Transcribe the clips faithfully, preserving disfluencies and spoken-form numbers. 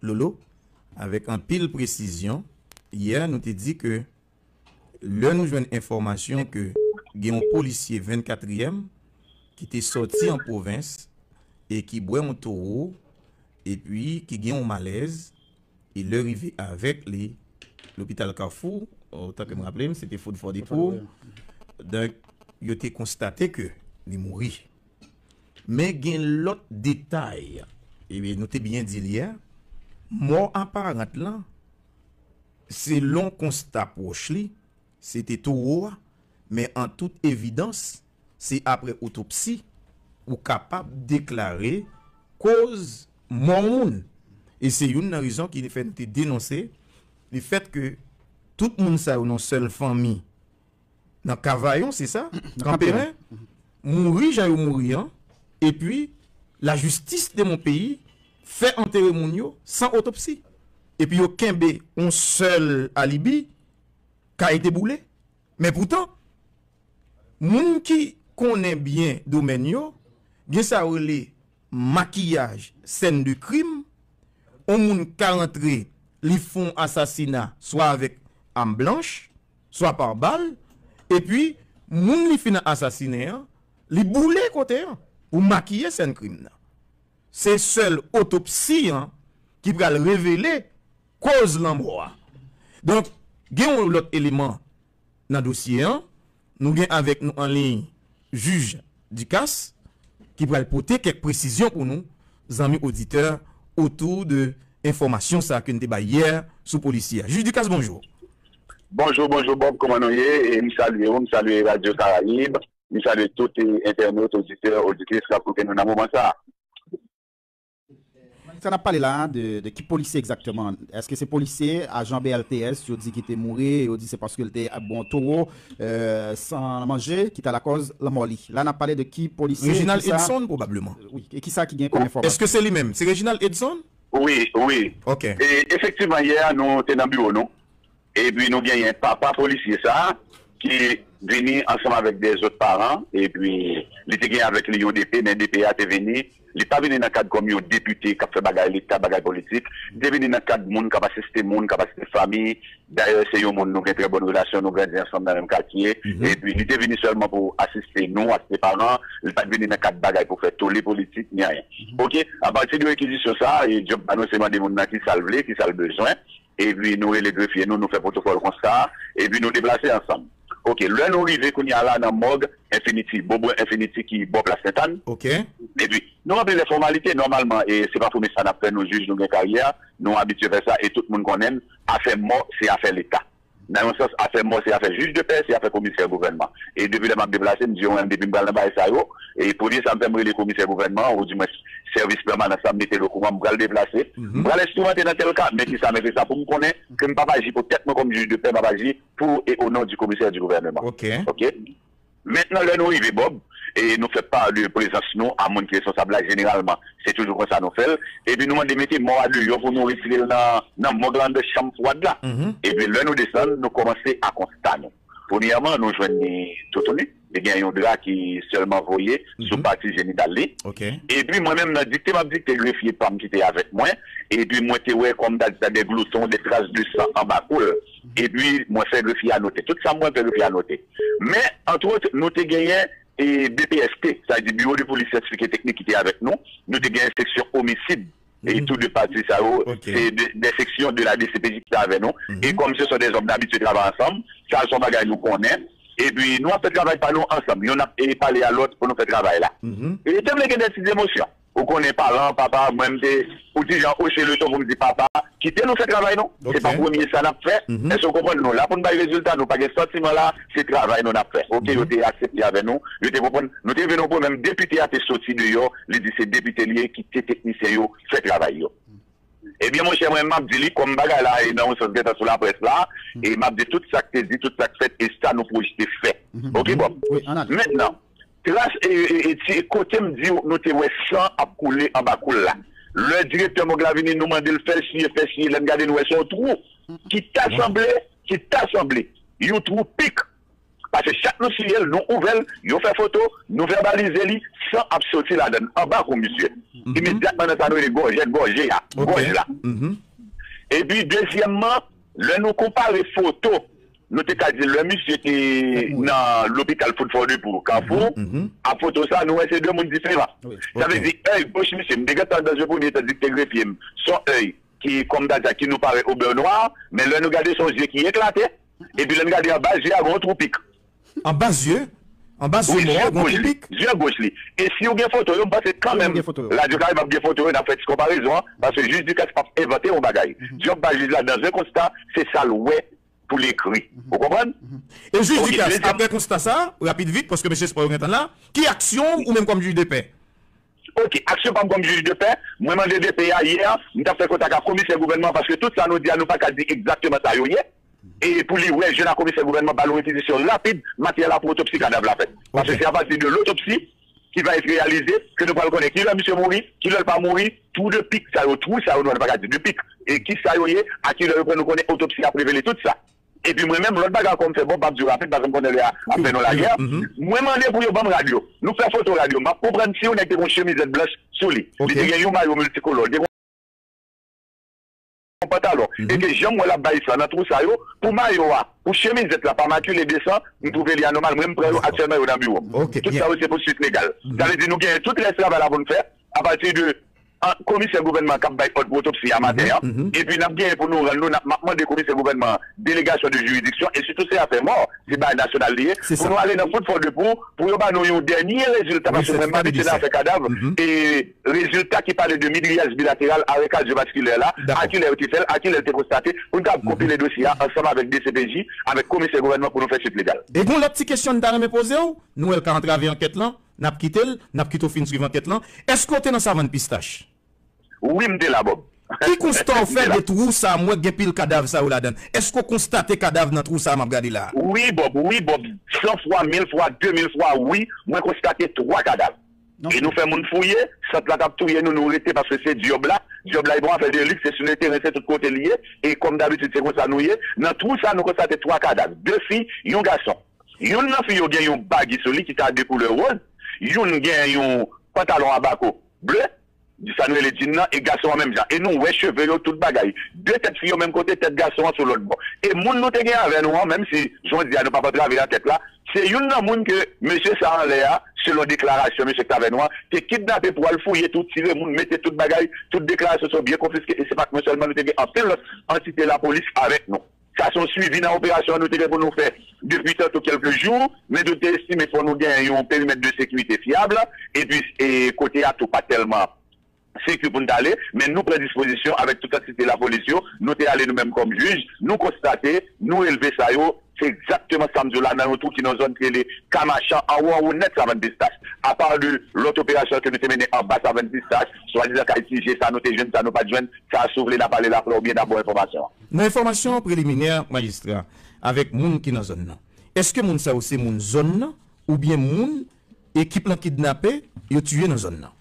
Lolo, avèk anpil presizyon. Yè, nou te di ke lè nou jwenn enfòmasyon ke gen yon polisye vennkatriyèm ki te sòti an pwovens e ki bwè yon towo, epi ki gen yon malèz, e lè rive avèk li lopital Kafou, otan ke m raple m, se te Food for the Poor. Donk, yo te konstate ke li mouri. Men gen lòt detay. Ebyen, nou te byen di l yè, mò aparant lan, selon konsta pwòch li, se te towo a, men an tout evidans, se aprè otopsi ou kapab deklare koz mò moun. E se youn nan rezon ki fè nou te denonse lefèt ke tout moun sa yo nan sèl fanmi, nan Kavayon, se sa, Kanperen, mouri jan yo mouri an, epi lajistis de mon peyi fè antere moun yo san otopsi. Epi yo kenbe yon sèl alibi, kay te boule. Men poutan, moun ki konnen byen domèn yo, gen sa yo rele makiyaj sèn de krim, yon moun ka rantre, li fè yon asasina, swa avèk am blanch, swa pa bal, epi moun li fin asasinen an, li boule kote an pou makiye sèn krim nan. Se sèl otopsi an ki pral revele koz lanmò a. Donk, gen yon lòt eleman nan dosye an. Nou gen avèk nou an liy jij Ducasse ki pral pote kèk presizyon pou nou, zanmi oditè, otou de enfòmasyon sa ke n te bay yè sou polisye a. Jij Ducasse, bonjou. Bonjou, bonjou Bob, kòman nou ye? E m salye w, m salye Radyo Karayib, m salye tout entènot, oditè, oditris k ap koute nou nan moman sa a. Sa n ap pale la a, de, de ki polisye egzakteman? Èske se polisye, ajan B L T S, yo di ki te mouri, yo di se paske l te bwè yon towo san manje ki ta lakòz lanmò li? La n ap pale de ki polisye, Reginald Edson, pwobableman. Wi, e kisa ki gen kòm enfòmasyon? Èske se li menm? Se Reginald Edson? Wi, wi. Ok. E, efektivman, yè a, nou te nan biwo nou. Epi nou genyen papa polisye sa a ki vini ansanm avèk de zòt paran, epi li te gen avèk li yon D P, men D P a te vini, li pa vini nan kad kòm yon depite k ap fè bagay leta, bagay politik, li te vini nan kad moun k ap asiste moun, k ap asiste fanmi. Dayè se yon moun nou gen trè bòn relasyon, nou grandi ansanm nan menm katye, epi li te vini sèlman pou asiste nou, asiste paran, li pa t vini nan kad bagay pou fè tole politik ni ayen. Ok, apati de rekizisyon sa a, e djòb pa nou se mande moun nan kisa l vle, kisa l bezwen. Epi nou rele grefye nou, nou fè pwotokòl konsa, epi nou deplase ansanm. Ok, lè nou rive kounye a la nan mòg Infinity, Bobo Infinity ki bò Plas Sentàn. Ok. Epi nou ranpli lè fòmalite, nòmalman, e se pa premye sa n ap fè, nou jij, nou gen karyè, nou abitye fè sa, e tout moun konnen n, afè mò, se afè Leta. Nan yon sans, afè mò, se afè jij de pè, se afè komisè gouvènman. E depi lè m ap deplase, m di yo, mwen, depi m pral nan bagay sa yo, e premye sa m fè, m rele komisè gouvènman, oudimwens sèvis pèmanans la, m mete l okouran, m pral deplase, m pral enstrimante nan tèl ka, men kisa, men se sa pou m konnen ke m p ap aji pou tèt mwen kòm jij de pè, m ap aji pou e o non di komisè di gouvènman. Ok. Ok? Mentnan, lè nou rive, Bob, e nou fè pa de prezans nou a moun ki responsab la, jeneralman, se toujou konsa nou fè l, epi nou mande mete mò a deyò pou nou retire l nan, nan mòg la anndan chanm fwad la. Epi lè nou desann, nou kòmanse a konsta nou. Premyèman, nou jwenn li toutouni. Li gen yon dra ki sèlman voye sou pati jenital li. Epi mwen menm nan dikte m ap dikte grefye pa m ki te avèk mwen, epi mwen te wè kòm ta di sa de glouton, de tras de san anba kou l. Epi mwen fè grefye a note. Tout sa m wè m fè grefye a note. Men, antwòt, nou te genyen e B P S T, sa vle di Biwo de Polis Syantifik e Teknik ki te avèk nou. Nou te genyen seksyon omisid. E tou de pati sa yo, se de, de seksyon de la D C P J ki t avè nou. E kòm se son de zòm n abitye travay ansanm, sa se yon bagay nou konnen. Epi nou ap fè travay pa nou ansanm. Yonn ap e pale a lòt pou nou fè travay la. E te vle gen de ti zemosyon. Ou konnen paran, papa, mwen m te, ou ti jan oche leton pou m di papa, kite nou fè travay nou. Se pa premye sa n ap fè. Èske w konprann? Nou la pou n bay rezilta, nou pa gen santiman la, se travay nou n ap fè. Ok, yo te aksepte avè nou, yo te konprann. Nou te rive nan yon pwen, menm depite a te soti deyò, li di se depite li ye, kite teknisyen yo fè travay yo. Ebyen, monchè, mwen, m ap di li, kòm bagay la, e nan yon sans gentan sou laprès la, e m ap di tout sa k te di, tout sa k fèt, e sa nou pwojte fè. Ok, Bob? Mentnan, tras, e, e, e, ti, kote m di w, nou te wè san ap koule anba kou l la. Lè direktè mòg la vini, nou mande l fè l siye, fè l siye, lè n gade, nou wè se yon twou ki ta sanble, ki ta sanble yon twou pik. Paske chak nou siye l, nou ouvè l, yo fè foto, nou vèbalize li, san ap soti ladan l, anba kou misye. Imedyatman nan sa nou rele gòjèt, gòje a, gòj la. Epi dezyèmman, lè nou konpare foto, nou te ka di lè misye te nan lopital Foot for the Poor, Kafou, a foto sa, nou wè se de moun diferan. Sa vle di, èy goch misye, m te gentan nan je premye tan di k te grefye m, se yon èy ki, kòm ta di a, ki nou parèt o bè nwa, men lè nou gade, se yon zye ki eklate, epi lè n gade anba zye a, gen yon twou pik. Anba zye? Anba zye mò a, gen yon twou pik? Zye goch li. E si w gen foto yo, m panse kanmenm, Radyo Karayib ap gen foto yo, n ap fè ti konparezon an, paske jij Ducasse p ap envante yon bagay. Djòb pa jij la, dans un constat, se sa l wè pou l ekri. Ou konprann? E jij Ducasse, apre konsta sa, rapid vit, paske mesye espò yo gentan la, ki aksyon ou menm kòm jij de pè? Ok, aksyon pa m kòm jij de pè, mwen mande de pè a yè, m t ap fè kontak ak komisè gouvènman, paske tout sa nou di a, nou pa ka di egzakteman sa yo ye. E pou li wè, jwenn ak komisè gouvènman, ba nou rekizitisyon rapid, materyèl la pou otopsi kadav la fèt. Paske se apati de lotopsi ki va èt reyalize ke nou pral konnen kilè misye mouri, kilè l pa mouri, twou de pik sa yo, twou sa yo, nou pa ka di de pik. E ki sa yo ye, a kilè yo pran, nou konnen otopsi ap revele tout sa. Epi mwen menm, lòt bagay ankò m fè, bon, m p ap di w rapid, paske m konnen lè a ap fè nou lagè. Mwen mande pou yo ban m rad yo. Nou fè foto rad yo. M ap konprann si yon nèg te gen yon chemizèt blanch sou li. Li te gen yon mayo miltikolò. Li te gen yon pantalon. E ke jan m wè l ap bay san nan twou sa yo, pou mayo a, pou chemizèt la pa makile de san, m twouve li anòmal. Mwen, m pran yo aktyèlman, yo nan biwo m. Tout sa yo se pou swit legal. Sa vle di nou genyen tout rès travay la pou n fè. Apati de an, komisè gouvènman k ap bay òd pou otopsi a maten an, epi n ap genyen pou nou rann nou, n ap, m ap mande komisè gouvènman an, delegasyon de jiridiksyon, e sitou se afè mò, se bagay nasyonal li ye, pou nou ale nan Foot for the Poor, pou yo ba nou yon dènye rezilta, paske mwen m abitye nan afè kadav, e rezilta ki pale de midriyaj bilateral a rekadyovaskulè la, a kilè yo te fè l, a kilè l te konstate, pou n kapab konpile dosye a ansanm avèk D C P J, avèk komisè gouvènman pou nou fè swit legal. E gen yon lòt ti kesyon n ta renmen poze w, nou wè l ka antrave ankèt lan, n ap kite l, n ap kite w fin swiv ankèt lan. Èske w te nan savann pistach? Wi, m te la, Bob. Ki konsta w fè de twou sa a? M wè gen pil kadav sa yo ladan l. Èske w konstate kadav nan twou sa a m ap gade la a? Wi, Bob, wi, Bob. San fwa, mil fwa, de mil fwa, wi, mwen konstate twa kadav. E nou fè moun fouye, sant la t ap touye nou, nou rete paske se djòb la. Djòb la, e pa yon afè de liks, se sou le teren, se tout kote li ye. E kòm dabitid, se konsa nou ye. Nan twou sa a, nou konstate twa kadav. De fi, yon gason. Youn nan fi yo gen yon bagi sou li ki ta de koulè wòz. Youn gen yon pantalon abako ble, sa nou rele djin nan, e gason an menm jan. E nou wè cheve yo, tout bagay. De tèt fi yo menm kote, tèt gason an sou lòt bò. E moun nou te gen avè nou an, menm si jodi a nou p ap antrave ankèt la, se youn nan moun ke mesye sa anlè a, selon deklarasyon mesye k t avè nou an, te kidnape pou al fouye tou, tire moun, mete tout bagay, tout deklarasyon sa yo byen konfiske, e se pa t mwen sèlman, nou te gen anpil lòt antite lapolis avèk nou. Sa se yon swivi nan operasyon nou te gen pou nou fè depi tanto kèlke jou, men nou te estime fò nou gen yon perimèt de sekirite fyab, epi e, kote a tou pa tèlman seki pou n t ale, men nou pran dispozisyon avèk tout antite lapolis yo, nou te ale nou menm kòm jij, nou konstate, nou relve sa yo, se egzakteman sa m di w la nan yon twou ki nan yon zòn ki rele Kamachan, anwo, anwo nèt Savann Pistach. Apa de lòt operasyon ke nou te mennen anba Savann Pistach, swadizan kay Ti Je, sa nou te jwenn, sa nou pa t jwenn, sa si w vle n a pale la frè oubyen n a ba w enfòmasyon an. Nan enfòmasyon preliminè, majistra, avèk moun ki nan zòn nan, èske moun sa yo se moun zòn nan oubyen moun ekip lan kidnape, yo tiye nan zòn nan?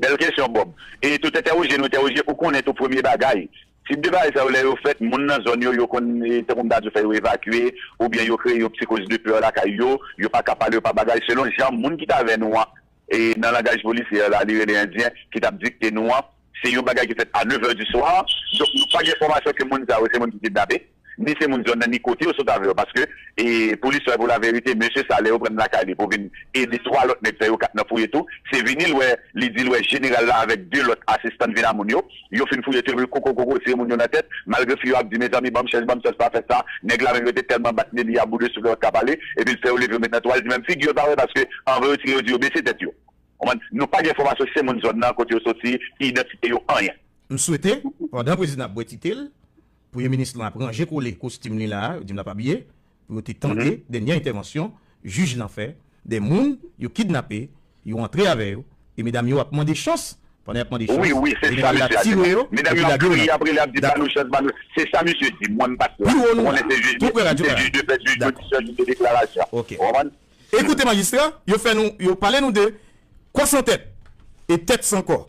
Bèl kesyon, Bob. E tout entèwoje nou entèwoje, ou konnen tou premye bagay. Tip de bagay sa yo, lè yo fèt, moun nan zòn yo, yo konn, e, tankou m ta di w, fè yo evakye, oubyen yo kreye yon psikoz de pè lakay yo, yo pa ka pale, yo pa bagay, selon jan moun ki t avè nou an, e nan langaj polisye a la, li rele endyen, ki t ap dikte nou an, se yon bagay ki fèt a nèf è di swa, donk nou pa gen enfòmasyon ke moun sa yo se moun ki kidnape, ni se moun zòn nan, ni kote yo sot avè yo, paske, e, pou listwa e pou laverite, mesye sa, lè yo pran l lakay li pou vin ede twa lòt nèg fè yo kat nan fouye tou, se vini l wè, li di l wè jeneral la avèk de lòt asistan l vin a moun yo, yo fin fouye tou, epi koko, koko, tire moun yo nan tèt, malgre fi yo ap di, mezanmi, ban m chans, ban m chans, pa fè sa, nèg la menm yo te tèlman bat nez li a bout de souf, yo pa t ka pale, epi l fè yo leve yo met nan twal, di menm figi yo pa wè, paske anvan yo tire, yo di yo bese tèt yo. Konprann? Nou pa gen enfòmasyon si se moun zòn nan, kote yo soti, ki idantite yo, anyen. M swete, pandan prezidan ap bwè ti te l, premye minis lan ap ranje kole kostim li la a, yo di m l ap abiye, pou yo te tande dènye entèvansyon jij lan fè, de moun yo kidnape, yo antre avè yo, e medam yo ap mande chans, pandan y ap mande chans, wi, wi, se sa, jeneral la tire yo, epi lage yo nan. Medam yo ap kriye, ap rele, ap di, ba nou chans, ba nou, se sa misye di, mwen m pa t la. Pi wo nou la, tou prè Radyo Karayib. Jij de pè, jij de deklarasyon. Ok. Ou konprann? Ekoute, majistra, yo fè nou, yo pale nou de Kwasantèt e Tèt San Kò,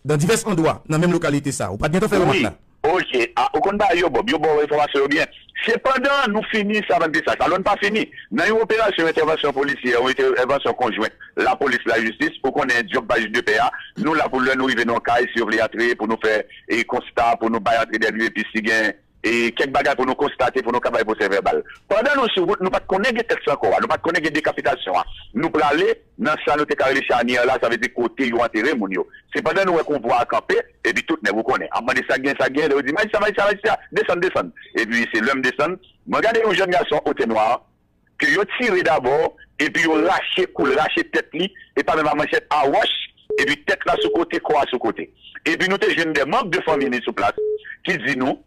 dan divès andwa nan menm lokalite sa. Ou pa t gentan fè remak la? Wi. Ok. A, ou konn bagay yo, Bob. Yo ba w enfòmasyon yo byen. Sepandan, nou fini Savann Pisaj. Alò, n pa fini. Nan yon operasyon entèvansyon polisyè, yon entèvansyon konjwen, lapolis, lajistis, ou konnen, djòb pa jis de pè a, nou la pou lè nou rive nan yon kay, si yo vle antre, pou nou fè e konsta, pou nou bay antre dèyè li, epi si gen e kèk bagay pou nou konstate, pou nou ka bay pwosè vèbal. Pandan nou sou wout, nou pa t konnen gen tèt san kò a, nou pa t konnen gen dekapitasyon an. Nou prale nan sa nou te ka rele chanyè la, sa vle di kote yo antere moun yo. Sepandan, nou wè konvwa a kanpe, epi tout nèg ou konnen ap mande sa k gen, sa k gen, lè yo di, "Majistra, majistra, majistra, desann, desann." Epi se lè m desann, mwen gade yon jèn gason o te nwa, ke yo tire dabò, epi yo rache kou l, rache tèt li, e pa menm a manchèt, a wòch, epi tèt la sou kote, kò a sou kote. Epi nou te jwenn de manm de fanmi li sou plas, ki di nou,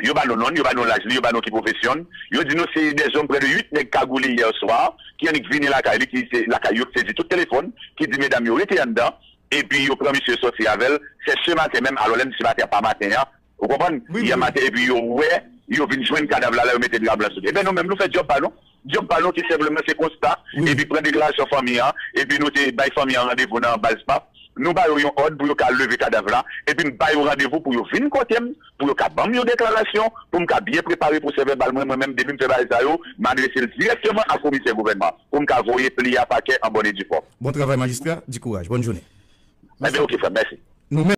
yo ba nou non l, yo ba nou laj li, yo ba nou ki pwofesyon l, yo di nou se de zòm prè de uit nèg kagoule yè swa, ki annik vini lakay li, ki se lakay yo, ki sezi tout telefòn, ki di medam yo rete anndan, epi yo pran misye sòti avè l, se se maten menm, alò lè misye maten an pa maten an, ou konprann? Wi, wi, yè maten, epi yo wè, yo vin jwenn kadav la, la yo mete dra blan sou li. Ebyen, nou menm, nou fè djòb pa nou. Djòb pa nou, ki senpleman se konsta, wi, epi pran deklarasyon fanmi an, epi nou te bay fanmi an randevou nan baz pap. Nou ba yo yon òd pou yo ka leve kadav la, epi m ba yo randevou pou yo vin kote m, pou yo ka ban m yon deklarasyon, pou m ka byen prepare pwosè vèbal mwen, mwen menm, depi m fè bagay sa yo, m adrese l dirèkteman a komisè gouvènman, pou m ka voye pli a pakè an bòn e di fòm. Bon travay, majistra, di kouraj, bòn jounen. Ebyen, oke, frè m, mèsi. Nou menm.